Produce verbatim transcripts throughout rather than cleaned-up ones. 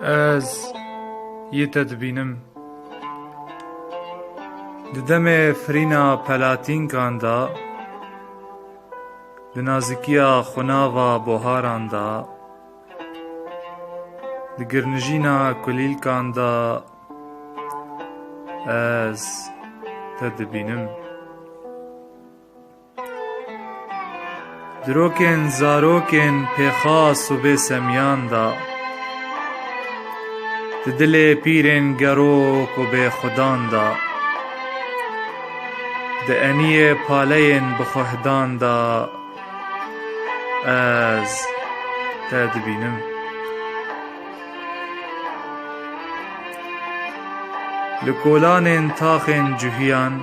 Ez yê te dibînim. Di demê firîna pelatînkan de, di nazikiya xunava boharan de, di girnijîna kulîlkan de, ez te dibînim. Dirokên zarokên pêxas û bêsemiyan de, di dilê pîrên gerok û bêxudan de, di eniyê paleyên bixuhdan de, ez te dibînim. Li kolanên taxên cuhiyan,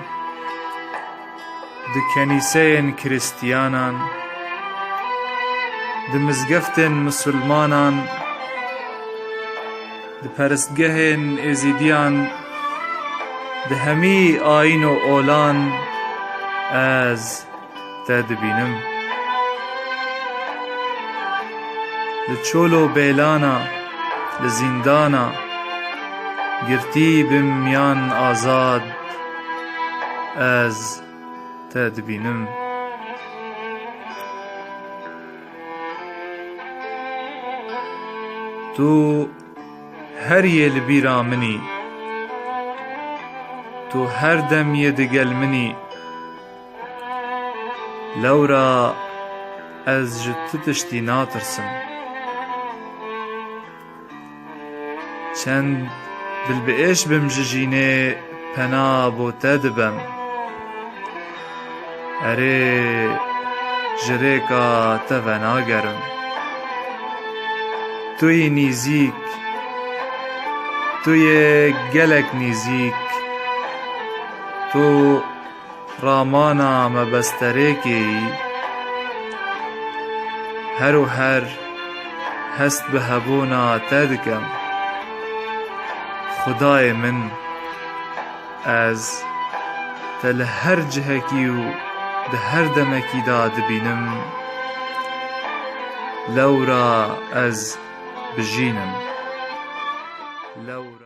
di kenîseyên Kristiyanan, di mizgeftên misilmanan, di peristgehên Êzîdiyan, di hemî ayîn û olan ez te dibînim. Li çol û bêlana, li zîndana, girtî bim yan azad, ez te dibînim. Tu her yê li bîra min î. Tu her dem yê digel min î. Lewra ez ji tu tiştî natirsim. Çend dilbiêş bim ji jînê pena bo te dibem. Erê, ji rêka te venagerim. Tu yî nîzîk, tu yê gelek nîzîk. Tu ramana me besterêkê yî. Her û her hest bi hebûna te dikim. Xwedayê min, ez te li her cihekî û di her demekî de dibînim. Lewra ez bijînim. Lewra